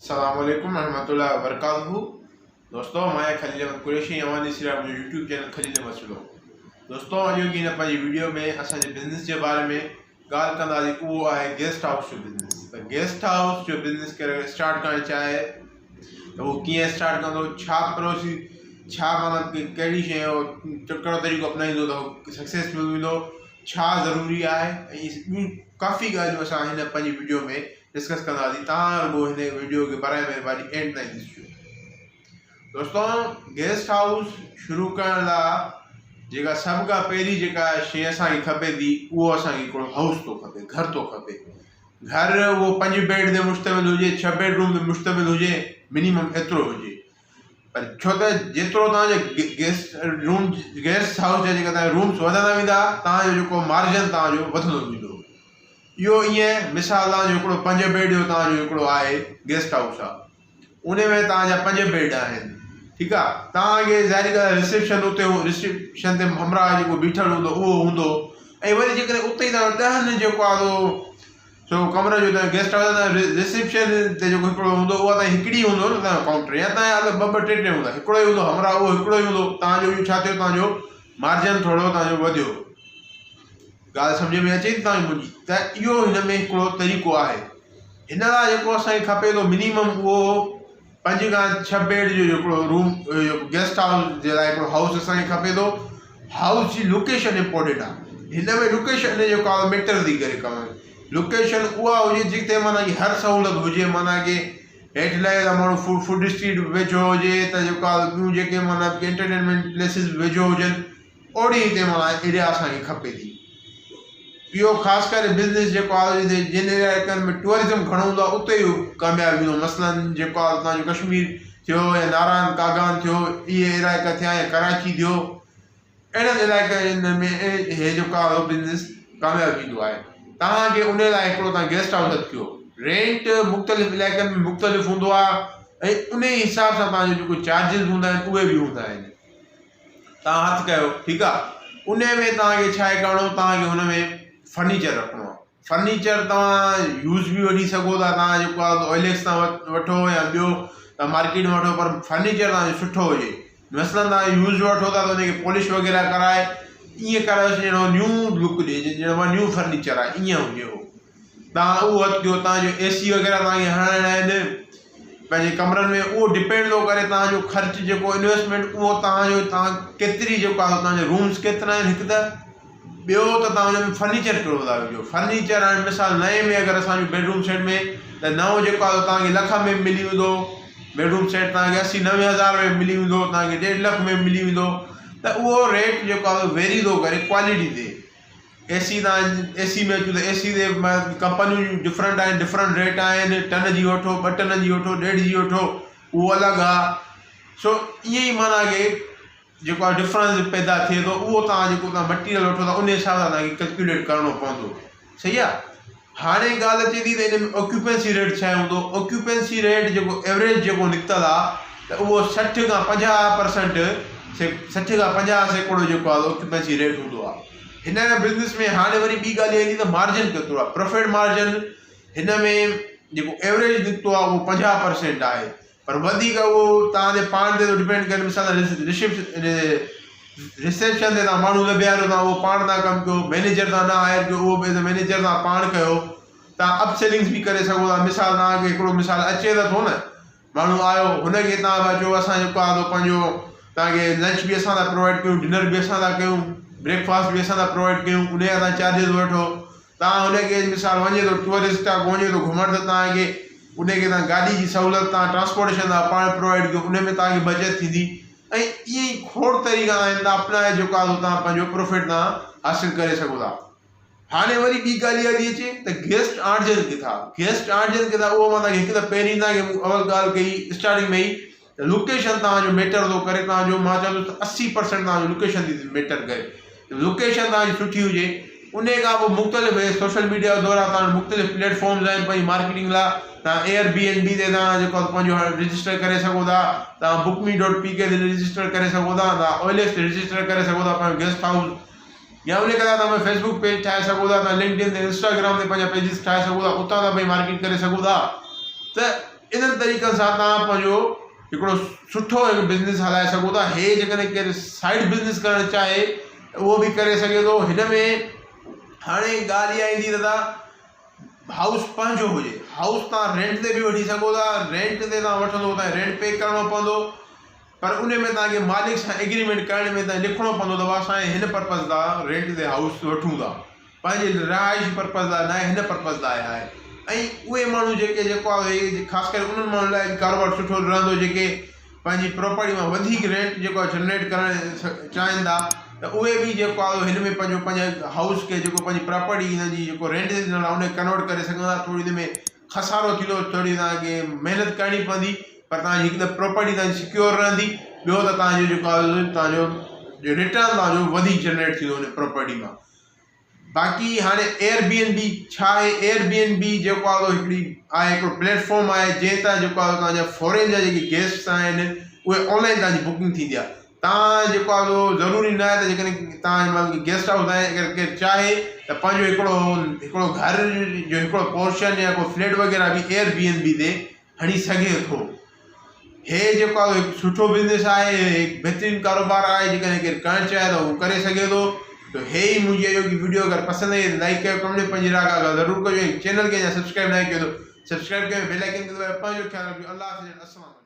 السلام عليڪم ورحمة الله وبرڪاته دوستو مان آهيان خليل احمد قريشي ۽ اوهان ڏسي رهيا آهيو منهنجو يوٽيوب چينل خليل احمد سلو دوستو اڄوڪي هن پنهنجي ويڊيو ۾ اسان جي بزنس جي باري ۾ ڳالهه ڪنداسين اهو آهي گيسٽ هائوس جو بزنس ته گيسٽ هائوس جو بزنس ڪير اگر اسٽارٽ ڪرڻ چاهي ته اهو ڪيئن اسٽارٽ ڪندو ڇا پروسي ڇا مطلب ڪهڙي شيء ڪهڙو طريقو اپنائيندو ته هو سڪسيسفل ويندو ڇا ضروري آهي ۽ ٻيون ڪافي ڳالهيون اسان هن پنهنجي ويڊيو ۾ ڊسڪس ڪنداسين توهان رڳو هن وڊيو کي برائي مهرباني اينڊ تائين ڏسجو دوستو گيسٽ هائوس شروع ڪرڻ لاء جيڪا سڀ کان پهرين جيڪا شي اسان کي کپي ٿي اهو اسان کي هڪڙو هائوس ٿو کپي گهر ٿو کپي گهر اهو پنج بيڊ تي مشتمل هجي ڇهه بيڊ روم تي مشتمل هجي منيمم ايترو هجي پر ڇو ته جيترو توهان جو گيسٽ روم گيسٽ هائوس جا جيڪا توهان رومس وڌندا ويندا توهان جو جيڪو مارجن توهان جو وڌندو ويندو اهو ائين مثال توهان جو هڪڙو پنج بيڊ جو توهان جو هڪڙو آهي گيسٽ هائوس آهي ان ۾ توهان جا پنج بيڊ آهن ٺيڪ آهي توهان کي ظاهري ڳالهه رسيپشن اتي رسيپشن تي همراهه جيڪو بيٺل هوندو اهو هوندو ۽ وري جيڪڏهن اتي ئي توهان ڏهن جيڪو آهي سو ڪمري جو ته گيسٽ هائوس ته رسيپشن تي جيڪو هڪڙو هوندو اها ته هڪڙي هوندو نه تنهنجو ڪائونٽر يا تنهنجا ته ٻه ٻه ٽي ٽي هوندا هڪڙو ئي هوندو همراهه اهو هڪڙو ئي هوندو تنهنجو اهو ڇا ٿيو تنهنجو مارجن ٿورو تنهنجو وڌيو ڳالهه سمجھ ۾ اچي ٿي تنهنجي منهنجي ته اهو هن ۾ هڪڙو طريقو آهي هن لاء جيڪو اسانکي کپي ٿو منيمم اهو پنج کان ڇهه بيڊ جو هڪڙو روم گيسٽ هائوس جي لاء هڪڙو هائوس اسان کي کپي ٿو هائوس جي لوڪيشن امپورٽنٽ آهي هن ۾ لوڪيشن جيڪو آهي ميٽر ٿي ڪري ڪم لوڪيشن اها هجي جتي معنيٰ ڪي هر سهولت هجي معنيٰ ڪي هيٺ لهي ته ماڻهو فوڊ فوڊ اسٽريٽ به ويجهو هجي ته جيڪو آهي ٻيون جيڪي معنيٰ انٽرٽينمينٽ پليسز به ويجهو هجن اوڙي هتي معنيٰ ايريا اسان کي کپي ٿي. اهو خاص ڪري بزنس جيڪو آهي جتي جن علائقن ۾ ٽوئرزم گهڻو هوندو آهي اتي اهو ڪامياب ويندو مثلاً جيڪو آهي اتان جو ڪشمير ٿيو يا ناران ڪاغان ٿيو اهي علائقا ٿيا يا ڪراچي ٿيو اهڙن علائقن ۾ هي جيڪو آهي بزنس ڪامياب ويندو آهي توهان کي ان لاء هڪڙو توهان گيسٽ هائوس هٿ ڪيو رينٽ مختلف علائقن ۾ مختلف هوندو آهي ۽ ان حساب سان توهان جو جيڪو چارجز هوندا آهن اهي به هوندا آهن توهان هٿ ڪيو ٺيڪ آ ان ۾ توهان کي ڇا آهي ڪرڻو توهان کي هن ۾ فرنيچر رکڻو آ فرنيچر توهان يوز به وٺي سگهو ٿا توهان جيڪو آ اوئليڪس تان وٺو يا ٻيو توهان مارڪيٽ مان وٺو پر فرنيچر توهان جو سٺو هجي مثلاً توهان يوز وٺو ٿا ته ان کي پالش وغيره ڪرائي ائين ڪرايوس ڄڻ نيو لڪ ڏي ڄڻ نيو فرنيچر آ ائين هجي هو توهان اهو هٿ ڪيو توهان جو اي سي وغيره توهان کي هڻائڻا آهن پنهنجي ڪمرن ۾ اهو ڊپينڊ ٿو ڪري توهان جو خرچ جيڪو انويسٽمينٽ اهو توهان جو توهان ڪيتري جيڪو آهي توهان جو رومس ڪيترا آهن هڪ ته ٻيو ته توهان ان ۾ فرنيچر ڪهڙو ٿا وجهو فرنيچر هاڻي مثال نئين ۾ اگر اسان جو بيڊ روم سيٽ ۾ ته نئون جيڪو آهي توهان کي لک ۾ ملي ويندو بيڊ روم سيٽ توهان کي اسي نوي هزار ۾ ملي ويندو توهان کي ڏيڍ لک ۾ ملي ويندو ته اهو ريٽ جيڪو آهي ويري ٿو ڪري ڪوالٽي تي اي سي تان اي سي ۾ اچون ته اي سي تي ڪمپنيون ڊفرنٽ آهن ڊفرنٽ ريٽ آهن ٽن جي وٺو ٻه ٽن جي وٺو ڏيڍ جي وٺو اهو الڳ آهي سو ائين ئي معنيٰ ڪي جيڪو آهي ڊفرنس پيدا ٿئي ٿو اهو تان جيڪو تان مٽيريل وٺو ٿا ان حساب سان تانکي ڪلڪيوليٽ ڪرڻو پوندو صحيح آهي هاڻي ڳالهه اچي ٿي ته ان ۾ آڪيوپينسي ريٽ ڇا هوندو آڪيوپينسي ريٽ جيڪو ايوريج جيڪو نڪتل آهي ته اهو 60 کان 50 پرسنٽ 60 کان 50% جيڪو آهي آڪيوپينسي ريٽ هوندو آهي هن بزنس ۾ هاڻي وري ٻي ڳالهه اها ايندي ته مارجن ڪيترو آهي پروفٽ مارجن هن ۾ جيڪو ايوريج نڪتو آهي اهو 50 پرسنٽ آهي پر وڌيڪ اهو توهان جي پاڻ تي ٿو ڊپينڊ ڪري مثال رسيپشن تي توهان ماڻهو نه بيهاريو توهان اهو پاڻ ٿا ڪم ڪيو مئنيجر توهان نه هائر ڪيو اهو به ايز اي مئنيجر توهان پاڻ ڪيو توهان اپ سيلنگس به ڪري سگهو ٿا مثال توهان کي هڪڙو مثال اچي ته ٿو نه ماڻهو آيو هن کي توهان به چئو اسان جيڪو آهي پنهنجو توهان کي لنچ به اسان ٿا پرووائڊ ڪيون ڊنر به اسان ٿا ڪيون بريڪ فاسٽ به اسان ٿا پرووائڊ ڪيون ان جا توهان چارجز وٺو توهان هن کي مثال وڃي ٿو ٽوئرسٽ آ وڃي ٿو گهمڻ ته توهان کي ان کي توهان گاڏي جي سهولت توهان ٽرانسپورٽيشن توهان پاڻ پرووائڊ ڪيو ان ۾ توهان کي بچت ٿيندي ۽ ائين ئي کوڙ طريقا آهن توهان اپنائي جيڪو آهي سو توهان پنهنجو پروفٽ توهان حاصل ڪري سگهو ٿا. هاڻي وري ٻي ڳالهه اها ٿي اچي ته گيسٽ آڻجن ڪٿا گيسٽ آڻجن ڪٿا اهو مان توهان کي هڪ ته پهرين توهان کي مون اول ڳالهه ڪئي اسٽارٽنگ ۾ ئي ته لوڪيشن توهان جو ميٽر ٿو ڪري توهان جو مان چوندس ته 80% توهان جو لوڪيشن ٿي ميٽر ڪري لوڪيشن توهان جي سٺي هجي انهي کان پوء مختلف هي سوشل ميڊيا جو دور آهي توهان وٽ مختلف پليٽ فارمز آهن پنهنجي مارڪيٽنگ لاء توهان ايئر بي اين بي تي توهان جيڪو آهي پنهنجو رجسٽر ڪري سگهو ٿا توهان بڪ مي ڊاٽ پي ڪي تي رجسٽر ڪري سگهو ٿا توهان او ايل ايڪس تي رجسٽر ڪري سگهو ٿا پنهنجو گيسٽ هائوس يا انهي کان علاوه توهان فيسبوڪ پيج ٺاهي سگهو ٿا توهان لنڪڊ ان تي انسٽاگرام تي پنهنجا پيجز ٺاهي سگهو ٿا اتان توهان پنهنجي مارڪيٽ ڪري سگهو ٿا ته. انهن طريقن سان توهان پنهنجو هڪڙو سٺو هڪ بزنس هلائي سگهو ٿا هي جيڪڏهن ڪير سائيڊ بزنس ڪرڻ چاهي ته اهو به ڪري سگهي ٿو هن ۾ هاڻي ڳالهه اها ايندي دادا هائوس پنهنجو هجي هائوس توهان رينٽ تي به وٺي سگهو ٿا رينٽ تي توهان وٺندو ته رينٽ پي ڪرڻو پوندو پر ان ۾ توهان کي مالڪ سان ايگريمينٽ ڪرڻ ۾ توهان لکڻو پوندو ته اسان هن پرپز لاء رينٽ تي هائوس وٺون ٿا پنهنجي رهائش پرپز لاء ناهي هن پرپز لاء آهي ۽ اهي ماڻهو جيڪي جيڪو آهي خاص ڪري انهن ماڻهن لاء ڪاروبار سٺو رهندو جيڪي پنهنجي پراپرٽي مان وڌيڪ رينٽ جيڪو آهي جنريٽ ڪرڻ چاهين ٿا ته اهي به جيڪو آهي هن ۾ پنهنجو پنهنجي هائوس کي جيڪو پنهنجي پراپرٽي هن جي جيڪو رينٽ تي ڏنل آهي ان کي ڪنورٽ ڪري سگهندا ٿوري هن ۾ خسارو ٿيندو ٿوري توهان کي محنت ڪرڻي پوندي پر توهان جي هڪ ته پراپرٽي توهان جي سڪيور رهندي ٻيو ته توهان جو جيڪو آهي توهان جو ريٽرن توهان جو وڌيڪ جنريٽ ٿيندو ان پراپرٽي مان باقي هاڻي ايئر بي اين بي ڇا آهي ايئر بي اين بي جيڪو آهي هڪڙي آهي هڪڙو پليٽ فارم آهي جنهن تان جيڪو آهي توهان جا فارين جا جيڪي گيسٽس آهن اهي آنلائن توهان جي بڪنگ ٿيندي آهي توهان جيڪو آهي سو ضروري نه آهي ته جيڪڏهن توهان هن مهل گيسٽ هائوس آهي اگر ڪير چاهي ته پنهنجو هڪڙو هڪڙو گهر جو هڪڙو پورشن يا ڪو فليٽ وغيره به ايئر بي اين بي تي هڻي سگهي ٿو. هي جيڪو آهي هڪ سٺو بزنس آهي هڪ بهترين ڪاروبار آهي جيڪڏهن ڪير ڪرڻ چاهي ته هو ڪري سگهي ٿو ته هي ئي منهنجي اڄوڪي وڊيو اگر پسند آئي ته لائڪ ڪيو ڪمينٽ ۾ پنهنجي راء کان آگاهه ضرور ڪجو ۽ چينل کي اڃا سبسڪرائب ناهي ڪيو ته سبسڪرائب ڪيو ۽ بيل آئيڪن کي دٻايو پنهنجو خيال رکجو الله حافظ السلام عليڪم.